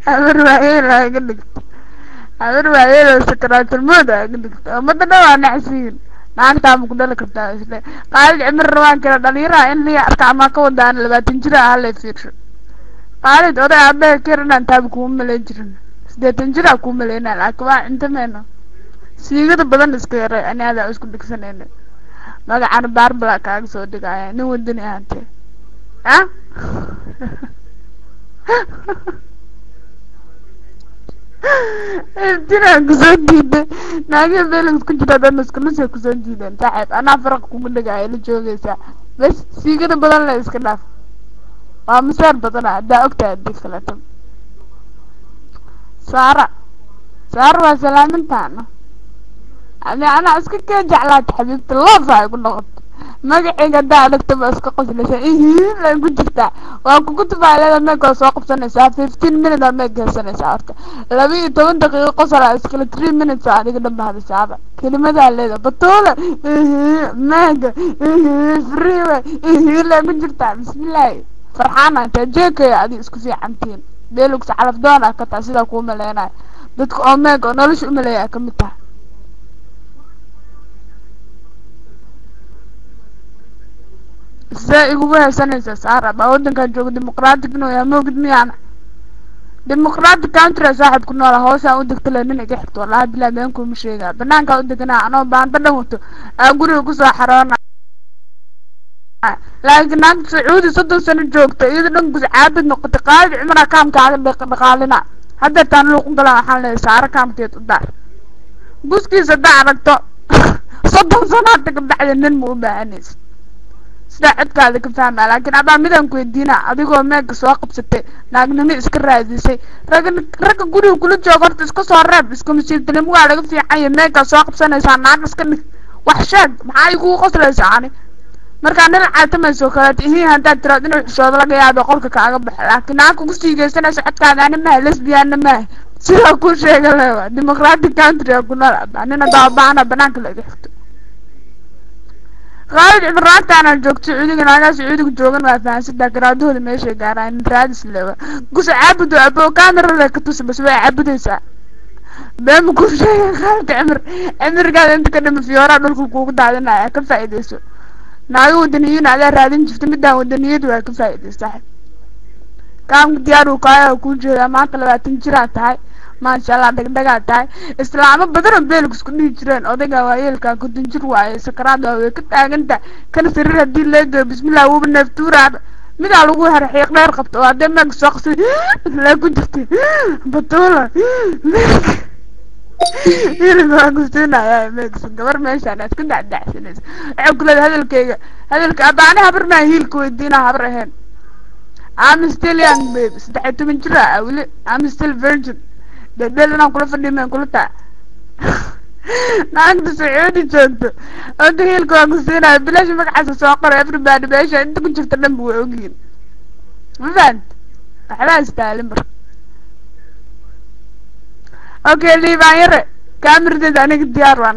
Habar waayeel aa iga dhigto, habar waayeel oo sakaraatul-mawt aa iga dhigto. Ummadda dhan waa nacsiin. Naagtaa ma ku dhali kartaa isle Qaalid Cimar Rawaan kale dhalinyaraha in liya arka amaa ka wadaan 20 jir ah halay fiirsho. Qaalid oday aabahe kar inaan taaba kuma malayn jirin, 80 jir aa kuu malaynaya, laakiin waa cinta meyno. Siigada badan iska yaray, ani adaa isku dhigsanayna. Magacana baarbala kaaga soo dhigaya nin wadani ahantee ah. Intinaa kusoo diiday naagihi Felix ku jira dhan isku nusay kusoo diideen. Saaxiib, anaa faraq kugu dhigaya la joogaysaa bes. Siigada badan la iska dhaaf, waa maseer badana haddaa ogtahay. Haddii kaleeto Saara, Saara waa salaamintaana. Ani anaa iska kee jeclaata xabiibta loofa ay ku noqoto. Magacayga haddaa adagtaba iska qoslaysa, ihiin lay ku jirtaa, waa kugu tufaa leeda. Meeg waa soo qabsanaysaa, 15 minute aa meeg haysanaysaa. Horta 12 daqiiqo qosolaa iskale, 3 minutes aa adiga dhan bahadisaaba. Kelimadaa leeda batuula ihi meega ihi freeway ihi lay ku jirtaa. Bismillaahi, farxaana intaa jeekaya adi isku fiicantihiin. Beelugsa calafdoon ah ka tahay sidaa kuu maleynayo. Dadka oo meeg oo nolosha u maleeya ka mid tahay. See igugu haysanaysaa Saara baa? Waddankan jooga dimuqratic inuu yahay moogid miyaana? Democratic country saaxib ku noola. Hoosaan u degta le nin iga xigto, wallahi bilaa been kuma sheegaa. Banaankaa u deganaa anoo baanta dhan wato aa guriga kusoo xaroona, laakiin naagta Sacuudi 30 sano joogta iyada dhan gus caabid noqotay. Qaalid Cumara kaamkaaga dhaqaalina haddeertaan luuqu galaan. Waxaan leeyahay Saaro kaamkeed u daar guskiisa haddaa aragto 30 sano hadda ka bacdi nin ma u baahanaysa sidaa codkaada ka fahmaa. Laakiin abaa midaan ku weydiina, adigoo meega soo qabsatay, naagnimo iska raadisay, ragga ragga guriga kula jooga horta iska soo reeb. Isku masiibtinimo waa laga fiican yahay. Meegaa soo qabsanaysaa, naag iska dhig, wax sheeg. Maxaa igugu qoslaysaa? Ani markaa nin caatamayso kaleeto ihiin haddaad tiraad inuu xishoodo laga yaabo qolka kaaga baxo, laakiin naag kugu siigeysanaysa codkaada ani maha, lesbianna maaha. Sidaa kuu sheega lewa democratic country aa ku nool abaa. Nin haddaa baahana banaanka la iga xigto. Qaalid Cimar naagtaanaan joogto Sacuudiga, naagaa Sacuudiga joogan waa fahansantaa garaadahooda meeshay gaaraan. Nin raadis lewa gus caabudo abo camera le ka tusi bas way caabudaysaa. Been ma kuu sheegay Khaalid Cimar? Cimirkaada inta ka dhima fiyooraa dhulka kuugu daadinaya, ka faa'iidayso. Naaga wadaniyiin adaa raadin jirta, midaan wadaniyadu waa ka faa'iidayso saaxib. Kaamka diyaar uu kaayo kuu jeedaa. Maanta 20 jiraa tahay, maasha Allah, dhagdhagaa tahay. Islaamo badan oo beelku isku dhihi jireen odayga waayeelka 50 jir waaye, sakaraad waa way ka taagan tahay. Kana sariir haddii lee geeyo, bismillah, wuuba neeftuuraaba. Midaa lagu hera xiiq dheer qabto oo haddee meeg soo qasay lee ku jirtay batuula hilib waa ku siinayaa meegsa. Gabar meeshaan aad ku dacdacsanaysa waxay ku leedahay hadalkayga hadalka abaani habar maa hiilka weydiinaa habar ahayn. I'm still young babe, 13 jir ah weli. I'm still virgin. Dhedhel inaan kula fadhiyo meen kula taa? Naagta Sacuudi joogto ota hiilka waa ku siinaya bilaash. Magacaasa soo qora everybody, meesha inta ku jirta dhanba way ogyihiin. Ma fahant? Waxbaa istaalin marka. Okay, liibaan yare kaamiradeeda aniga diyaar waa.